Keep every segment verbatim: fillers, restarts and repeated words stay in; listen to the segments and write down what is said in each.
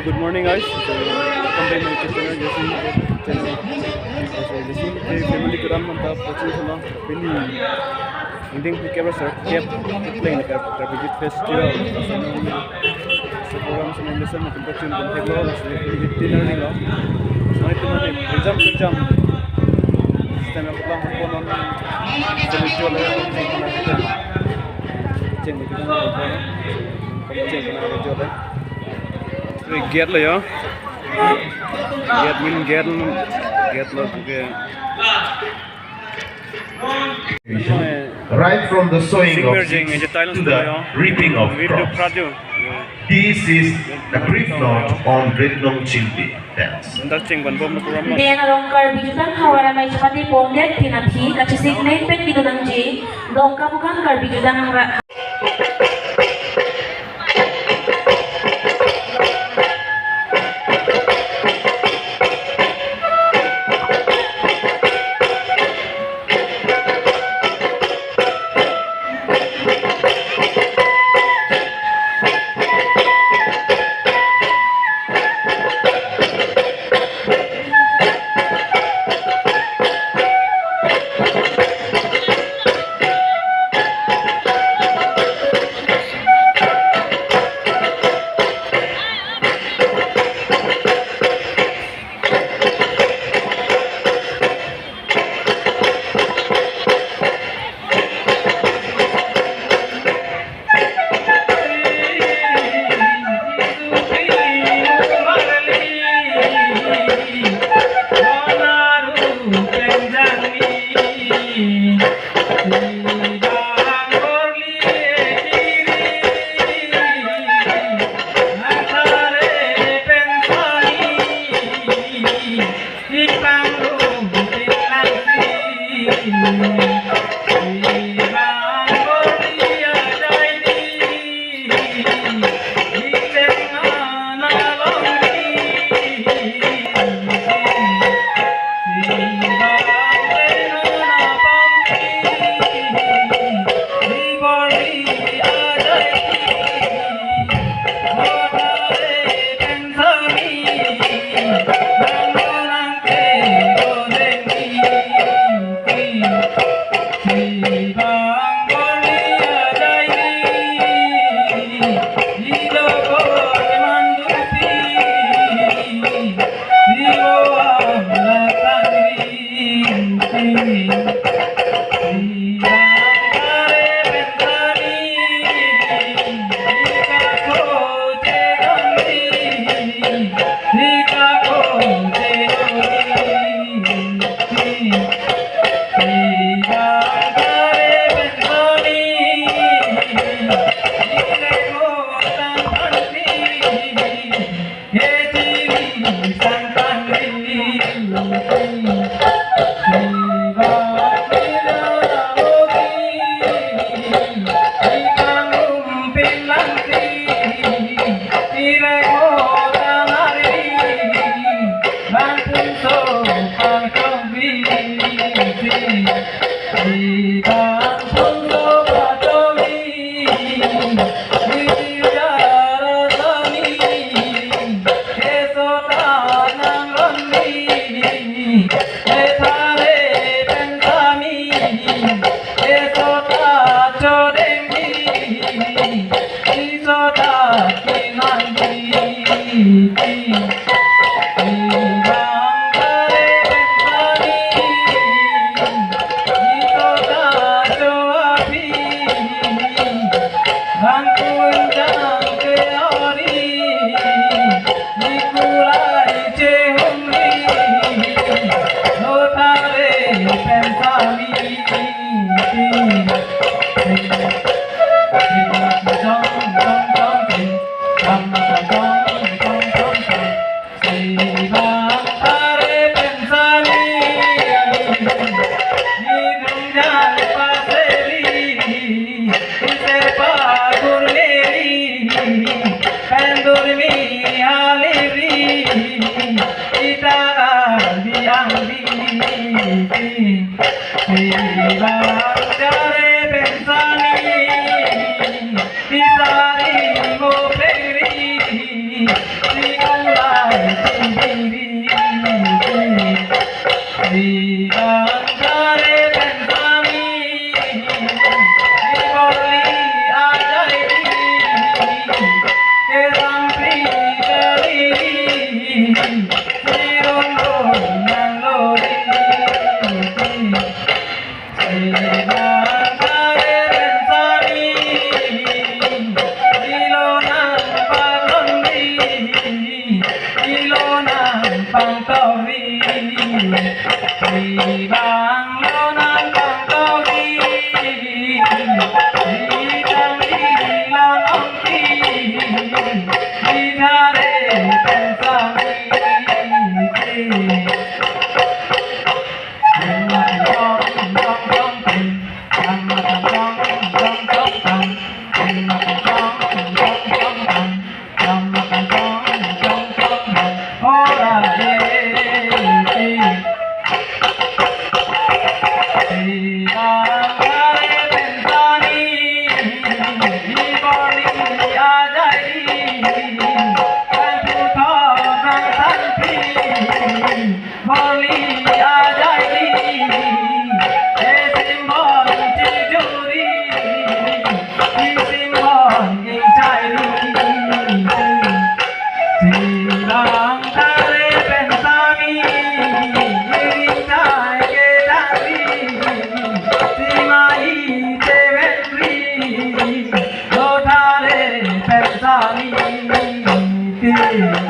Good morning, guys. So, welcome back my channel, Jason. So, Jason ke family kedam mantap, watching sama. Pini, ingdeng pi kep ra kep, playing the Karbi Youth Festival. So, program sa nang listen, makin pacun, makin thek lo, so, pini dinner ni lo. So, itu mane, exam, exam. Sistem yang pertama, konon, solusi oleh, cheng, cheng, cheng, cheng, cheng, cheng, cheng, cheng, Gate lo yo. Gate, main gate lo, gate lo ke. Right from the sowing of seeds to the reaping of crops. This is a brief note on Ritnong Chingdi dance. Dak cheng ban bom program lo. Den arong Karbi Jutang Havar amei chepate pon det pin aphi kachesik nai pen kedo nangji Dongkamukam Karbi Jutang Hangra. Bang kare pen sami, iborli ajai di, kesang pri kali, sirun run nang lori. Bang kare pen sami, ilo nang pangtongri, ilo nang pangtongri. Bang lo nang pangtongri, bang ilo nang pi, bidare pen sami. Barli ajai di, e simbon chijuri, e simbon ingchai di. Sibang kare pen sami, ingchai ke tari, simai te venri, lo kare pen sami. Sibang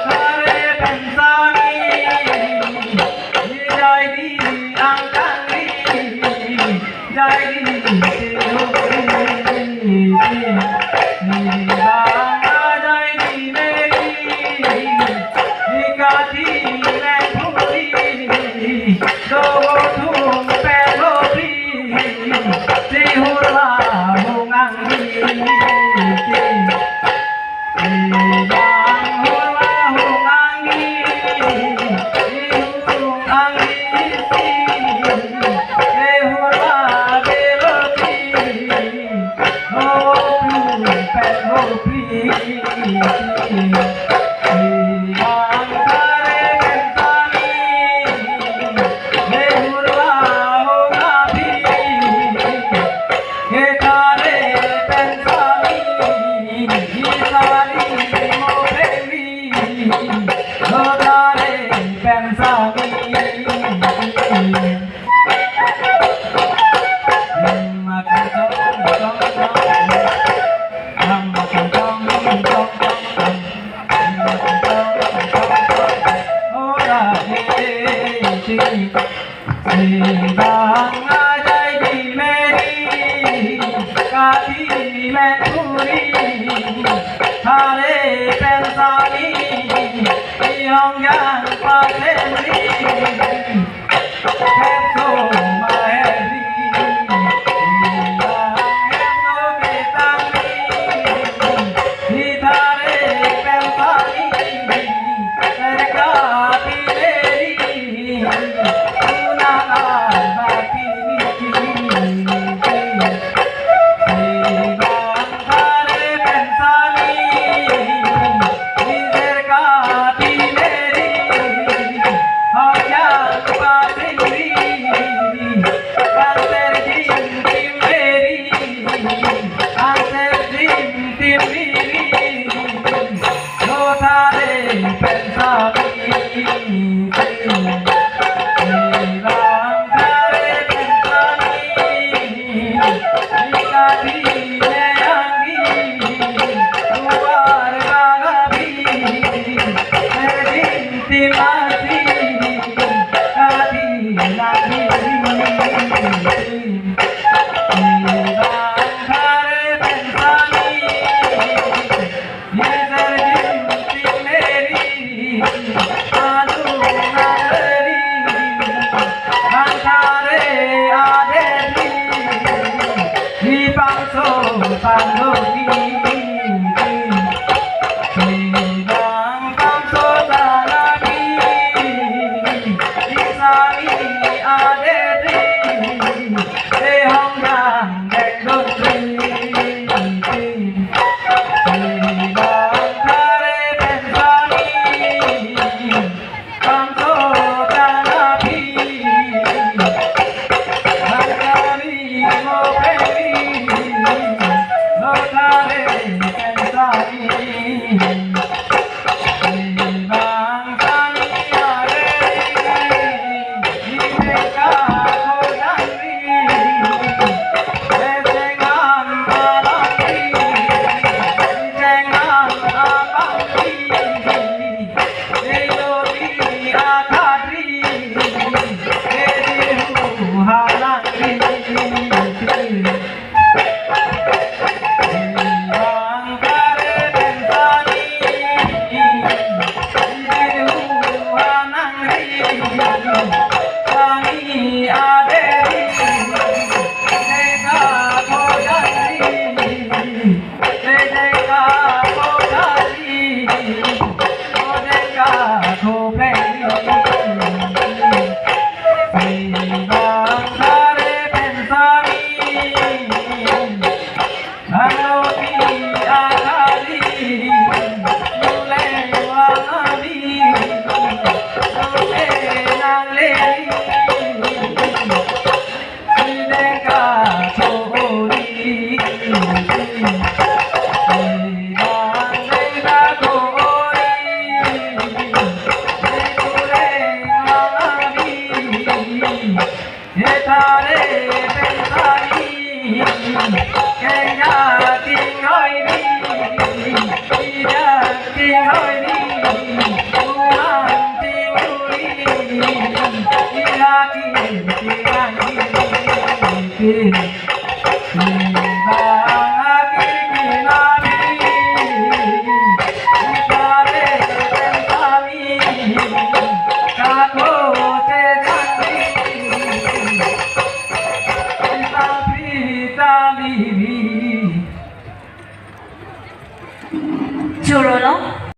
kare pen sami, ijai di angkangri, jai di siruri. Sibang ajai di meri, ikati mepuri, dogo thum pen lori, sihur la hung angri. Ibang hur la hung angri, ihung angri si, ihur la belopi, hopi pen hopi. Ibang kare pen sami, ihur la hung angri. Kekare pen sami, isari mo premi, lo kare pen sami. Mak chong chong chong, mak chong chong chong chong, mak chong chong chong chong. Ora e chi. Sibang ajai di meri, kati mepuri, kare pen sami, ihong jang pasemri, hepso maheri, sibang hepso ketangri, kare pen sami, serka pineri. Lo kare pen sami, ibang kare pen sami, ikati meyangdi, luar bagabi, erdin timasi, kati nangdi. Ibang kare pen sami, Choro lo.